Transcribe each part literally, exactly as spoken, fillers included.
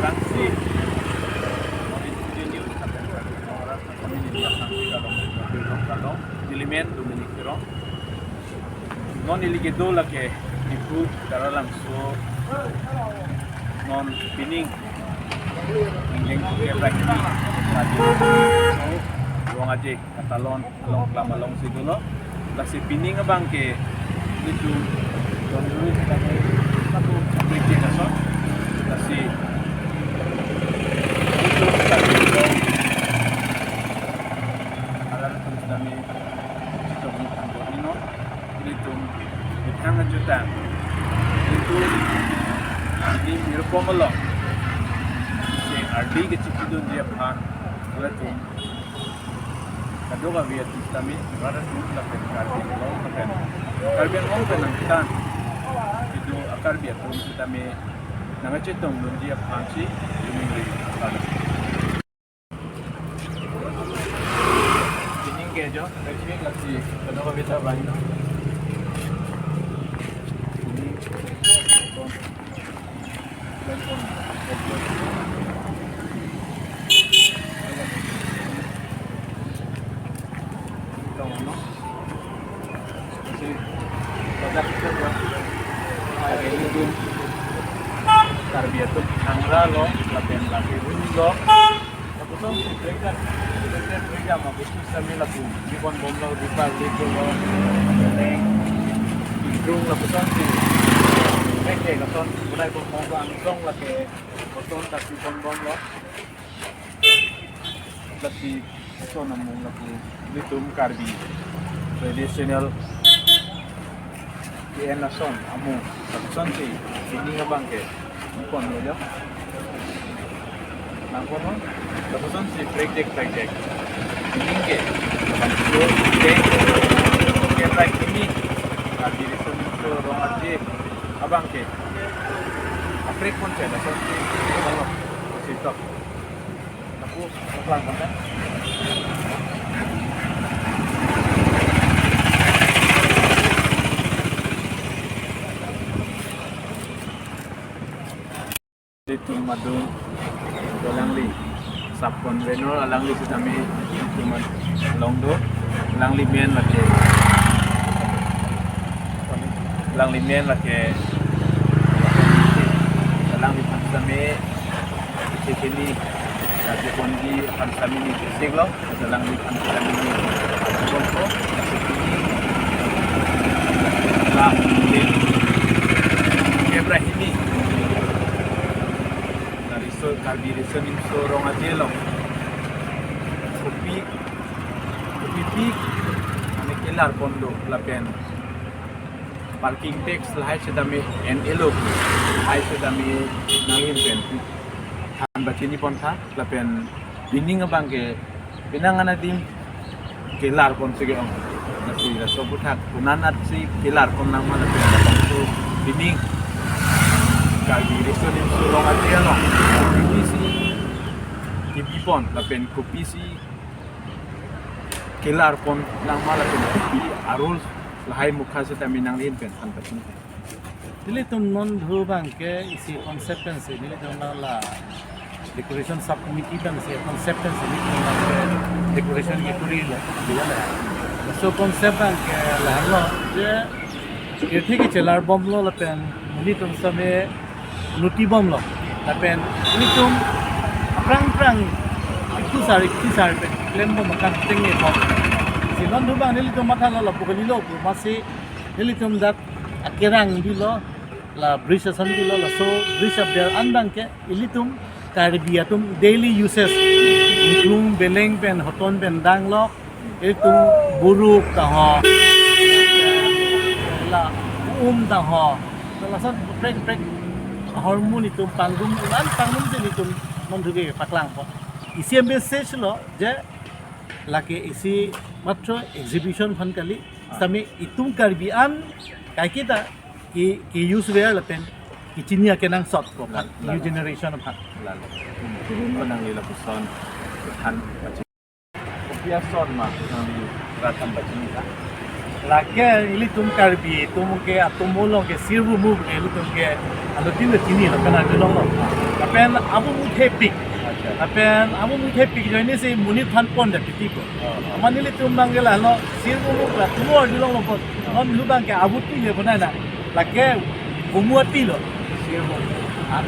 Sangsi, Morning Studio News, Kapen Kapen Ora, kami di Sangsi Kalong, Kalong, Dilimen, Dominic Terong. Non ili kedo lake Diphu, Taralangso, non pining, Ingleng Kebrak, Rong Aje, Katalon, along kelam alongsi dolo. Lasi pining abang ke nelitum Don Rui kami satu aplikasi kaso. Lasi nelitum kami dong. Alar tum kami citom ni tangkot ni no. Nelitum methang ajutang. Nelitum ini mirpom along. Si ardi kechipidunji aphan. Nelitum kadokave atum tame, Bharat Group lapen Karbi Anglong lapen Karbi Anglong pen angtan kedo a-Karbi atum sitame nangkachetongdunji aphansi, evening rally. Pining ke jo, traffic lasi, kadokave ta bang. Karbi atum thangra lo, lapen lake ru lo. Lapuson si break dan, break dan, break dan, mabisi sami lapu. Di pon bom lo, di pal, di pal lo. Neng, idrung lapuson si. Break ke, lapuson, mulai bom bom lo, angsong lake, lapuson tak di pon bom lo. Lasi, so namung lapu, nelitum Karbi traditional K N Lason, amung, lapuson si, pining abang ke, pon lo jo. Nangpon lo, lapuson si, break dek, break dek. Pining ke, lapuson ke, ke, break pining. Karbi Riso Nimso Rong Aje, abang ke. Aprek pon si, lapuson si, pon lo, si tok. Aku, aku angkat, eh. Nelitum adung alangli, sub convener alangli sitame nelitum along do, alangli men lake, alangli men lake, alangliphan sitame, isi kini, kaji ponji aphan sitame neli chesiklo. Alangliphan sitame neli bongso, nasi pini. Lam, lim. Kebra hini. Nariso, Karbi Riso Nimso Rong Aje along. Kopi, kopi pi, ane kelar pon do lapen. Parking tax lahai sitame N L O lahai sitame nangin pen. Than pachini pon tha, lapen pining abang ke penang anadim kelar pon si ke-ong. Lasi laso aphuthak konat si kelar pon nangma lapen labangso pining Karbi Riso Nimso Rong Aje along kopi si kebi pon lapen kopi si kelar pon nangma lapen kopi a-rules lahai mukha sitame nanglin pen than pachini. Nelitum non dhu abang ke isi concept pensi, nelitum nang la decoration sub committee pensi, concept pensi, nelitum nang ke decoration kekuri lo, dia la. So concept abang ke la lo, je Kirthi kechelar bomlo lapen nelitum same luti bomlo. Lapen nelitum aphrang aphrang ikusar ikusar pen klem bom akan tengni bom. Si non dubang nelitum mathalo lapu kalilo pu masi nelitum dak akerang bilo, la bridge ason bilo, laso bridge aber an abangke ilitum Karbi atum daily uses, ingkrung, beleng pen, hoton pen danglok, itum buruk ta ho, la um ta ho, la lason prek prek ahormu nelitum pangrum, iman pangrum si nelitum non duge paklangpo. Isi message lo je lake isi matro exhibition aphan kali, sitame itum Karbi an kaiketa ke, ke-use ver lapen kechini akenangsot ko aphan, new generation aphan. Lalo. Ko nangli lapuson than pachini. Kopi ason ma nangli rat than pachini ta? Lake ilitum Karbi atum ke atum along ke sirbu mu ke ilitum ke alutin le chinilo, kan arjulonglo. Lapen abu mu thepik. Acha. Lapen abu mu thepik ajoine si monit aphan pon da piti ko. Oh, oh. Amat nelitum abangke lalo sirbu mu la tumo arjulonglo pon. Non hu abangke abu ti le pon na. Lake vomu ati lo. Sirbu. Ah,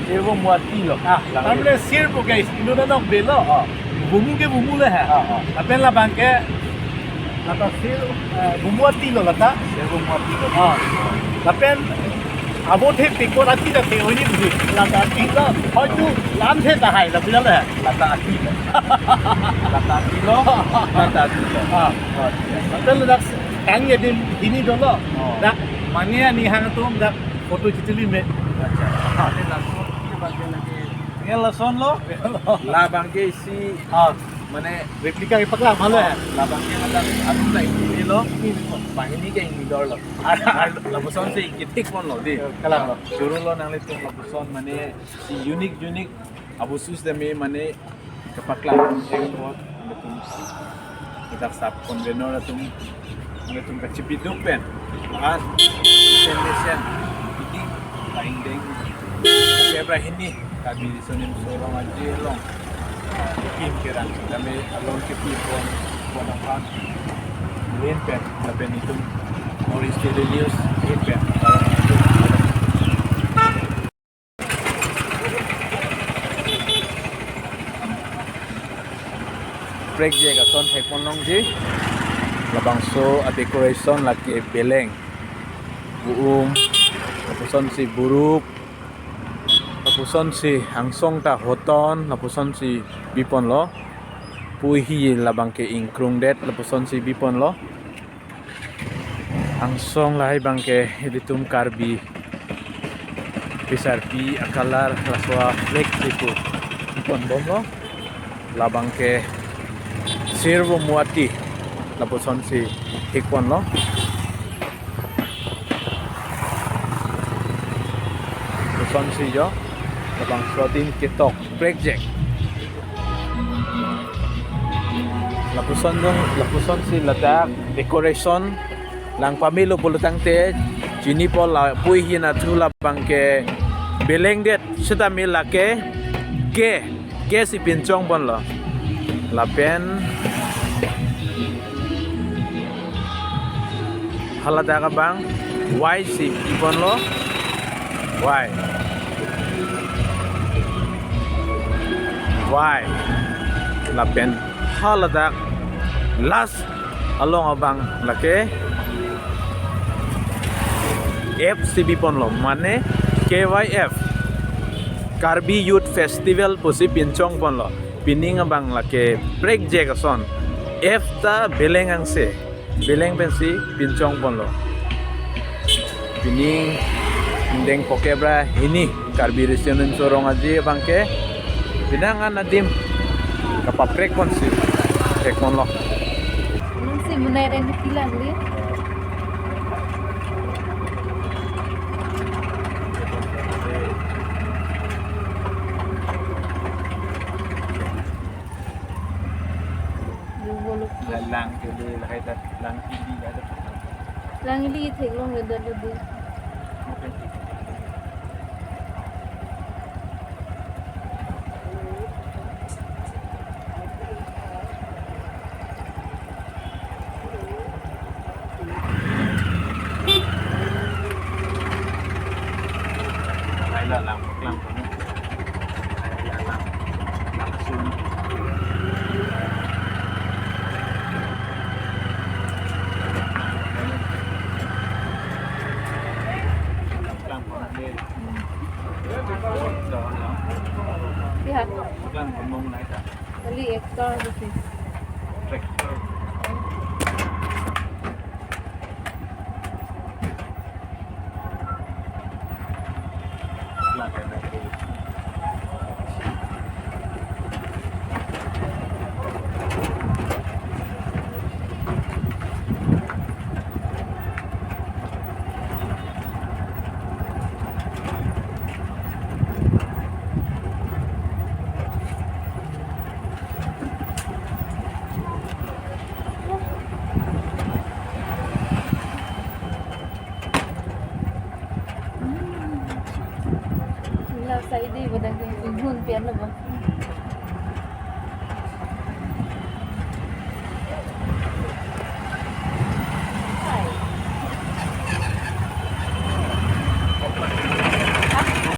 sirbu mu ati lo. Ah, lang tamle sirbu ke indo na nok belo. Oh. Vomu ke vomu le ha. Oh, oh. Lapen labangke lata sir, eh, vomu ati lo lata. Sirbu mu ati lo. Oh. Lapen abu thepik ko ati ta te oni busi. Lata ati lo. Hoitu lam the ta hai la bila le. Lata ati lo. Lata ati lo. Lata ati lo. Ah. Oh, iya. Lapen ladak tang ya din hini dolo. Oh. Dak mane ani hang atum dak photo chitili me. Acha. Ah. Ini langsung ke bagian lagi. Ini lason lo. Labangke isi, ah, mane replika kepaklang halo ya? Labangke ada atum la ini lo. Ini lo. Banghini ke ini dolo. Lapuson si ketik ponlo di. Kalang lo. Juru lo nanglitum lapuson mane si unique unique abu sus de me mane kepaklang airport, nelitum si, kita sub convenor atum, nelitum kachipiduk pen, an, mesen mesen, ini, lain deng, kebra hini, kami di sonim sorong aja long, kim kerang, kami along kepi pon, pon aphan, lain pen, lapen itum, North East Daily News, lain pen, along kepi. Prekjak ason thek pon longji. Labangso a decoration lake beleng, bu-um, lapuson si buruk, lapuson si angsong ta hoton, lapuson si bi ponlo. Puhi labangke ingkrung det, lapuson si bi ponlo. Angsong lahai abangke ilitum Karbi pisarpi a-colour laso a-flag si pu pon bomlo. Labangke sirbu mu ati lapuson si thek ponlo. Lapuson si jo labangso adim ketok prekjak. Lapuson jong, lapuson si ladak decoration lang pamelo pulo tangte chini po la puhi na thu labangke beleng det sitame lake ke, ke si pinchong ponlo. Lapen haladak abang Y si pi ponlo. Y. Y. Lapen haladak last along abang lake F si bi ponlo, mane K Y F, Karbi Youth Festival pusi pinchong ponlo. Pining abang lake prekjak ason F ta beleng angse, beleng pensi pinchong ponlo. Pining deng phokep ra hini Karbi Riso Nimso Rong Aje abangke penang an adim kapaprek ponsi prek ponlo. Nung si menai ren pilang li. Lalang ke de lahai ta lang ili ada. Lang ili theklong le dot le. Lang, lang, lang. Lang, lang, lang. Lang, lang. Iya. Lang, lang, lang. Kali actor gitu. Actor. Ila saidi badang ke inghun pian lo ba.